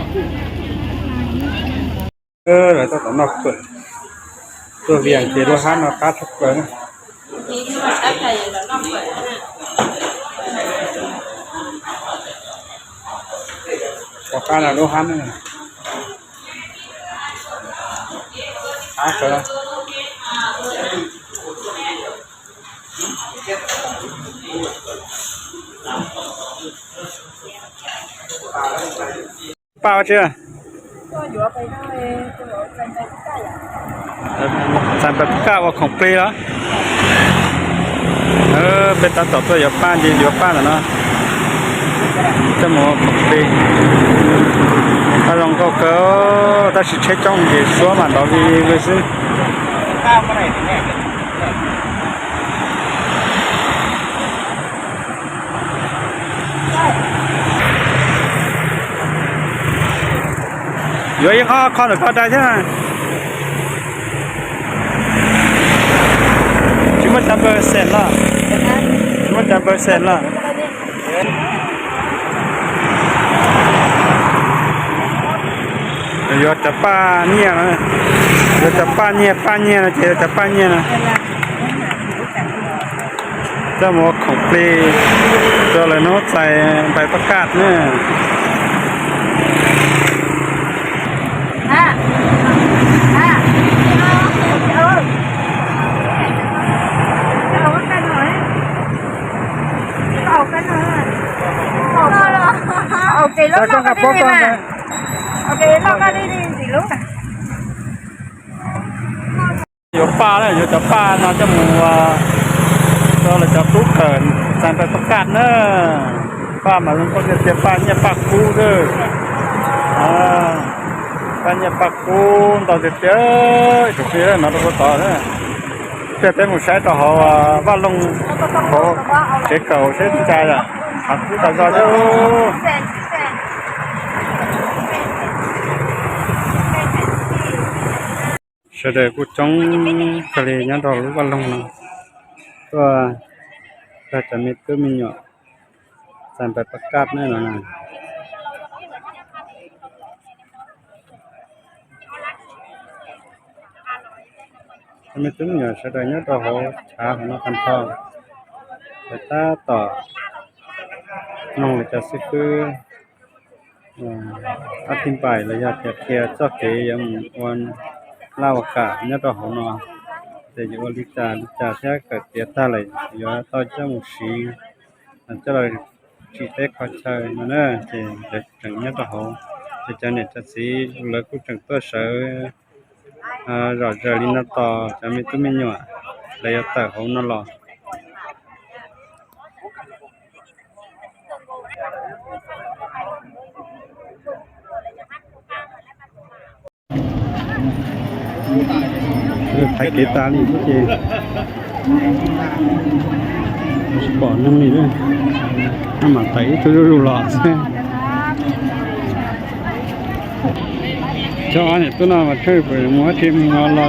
Lawv tab tom noj fawm, tuaj Vias ces lub hab no qab tshaj plaws na. Pov qab no lub hab na. Qab kawg. Paj ua tsi? Txais npais paj kaj ua khoom plig los? Peb tab tom tuaj yuav paj ces yuav paj ntawm no. Coj mus ua khoom plig. Paj zoo nkauj kawg, tab sis tsheb coob ces suab mas nrov vij vij xwb. Yuav ib qho kho ntawm ko dai thiab. Tsis muaj cov npawg xeem los? Tsis muaj cov npawg xeem los? Yuav cov paj nyiaj no, yuav cov paj nyiaj, paj nyiaj no ces yuav cov paj nyiaj no. Coj mus ua khoom plig rau lawv hnub txais npais paj kaj na. Txais koj nqa pob koj. Yuav paj na, yuav cov paj no coj mus rau lawv cov tub kawm txais npais paj kaj na. Paj mas zoo nkauj tiag tiag, paj nyiaj paj kub xwb. Paj nyiaj paj kub ntau tiag tiag, ib tsoom phooj ywg, no rau puag tod na. Thiab peb mus saib rau hauv vaj loog, hauv tsev kawm saib li cas yom, hav kub tas zog thiab. Sawv daws kuj coob kawg li nyob rau lub vaj loog no, tuaj nrog cov me tub me nyuam txais npais paj kaj ne no. Cov me tub me nyuam sawv daws nyob rau hauv tshav hauv no tag nrho, lawv tab tom mloog lawv cov xib fwb ob thib npaim los yog tias qhia txoj kev yuav mus ua laj ua kam nyob rau hauv no, ces yuav ua li cas li cas thiab kawm tiav tag lawm yuav tau coj mus siv, coj los tsim teb kho chaw no na. Ces lawv tseem nyob rau hauv, ces cov niam cov txiv lawv kuj tseem tuaj sawv zom zaws li no tos cov me tub me nyuam lawv yuav tawm hauv no los. Thaiv kev tas li xwb ces tsis pom neeg li, maj mam thaiv ib tug zuj zus los xwb. Cov ob niam tub no mas tshwj pes mus dab tsi mus los thiab. Los.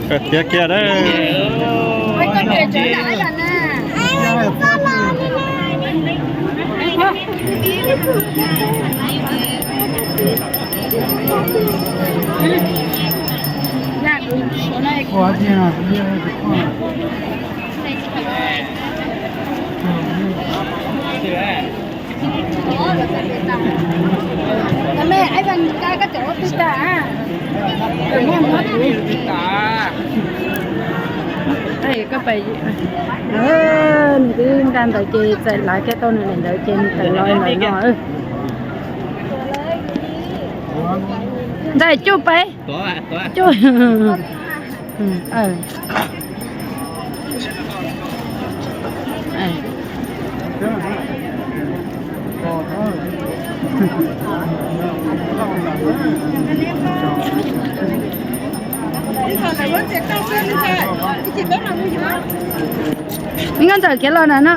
Kawm tiav kiag na. Nws twb nra ntawd ces txawm lav kiag tau nws daim ntawd ces nws tawm los ntawm no. Ntawm cuj pais. Cuj. Mej nkauj ntxawm khiav los na no.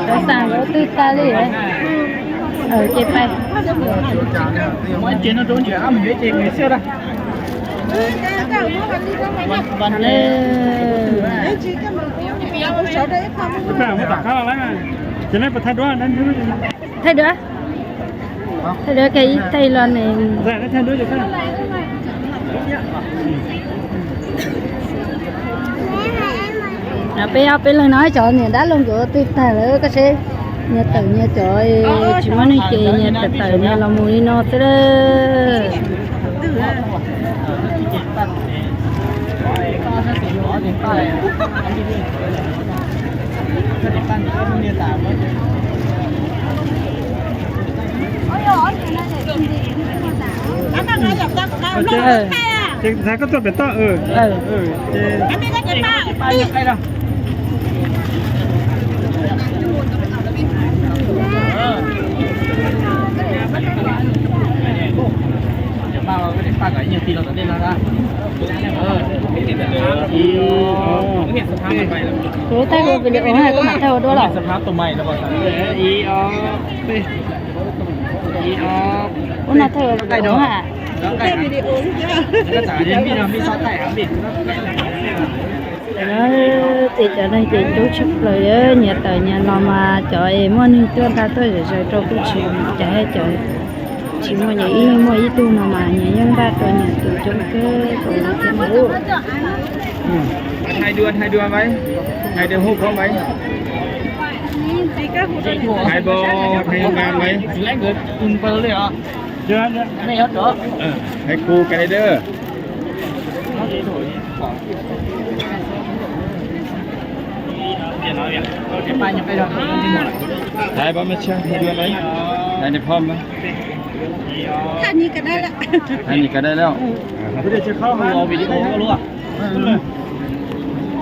Cov xas nkawd twb tag li. Ces pais. Thaij duab, thaij duab, thaij los ne. Peb ob peb leeg no cov niam dab laug nkawd twb tag lawm, koj seb nyias tawm nyias cov, tsis muaj neeg ces nyias tawm tawm nyias los mus li no xwb lawm. Ces koj tuaj pem toj. Kuv thaij ua video, koj mam thaij ua duab los? Ua no thaij ua video ha. Ces cov neeg ces coob tshaj plaws, nyias tawm nyias los mas cov es muaj neeg tuaj ntag tuaj zom zaws rau kuj tsis cas, cov tsis muaj ces ib muaj ib tug no mas nyias yeej npaj rau nyias tus coob kawg.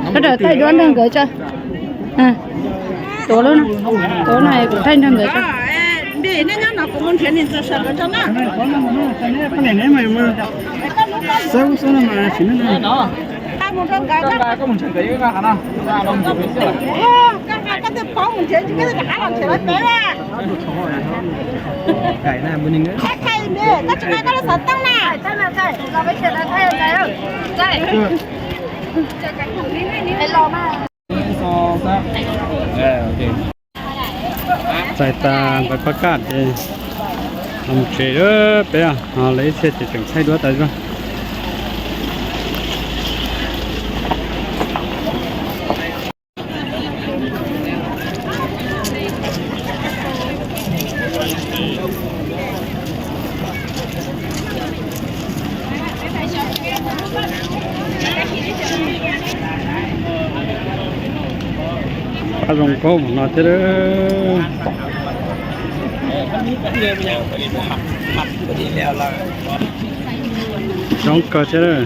Koj rawm thaij duab nrog nkawd tso. Tuav lub, tuav no kuv thaij nrog nkawd tso. Txais tas npais pab kaj ces los mus tsev lawm peb, los ib txhia ces tseem thaij duab tas zog. Qab zoo nkauj mus no thiab. Zoo kawg thiab.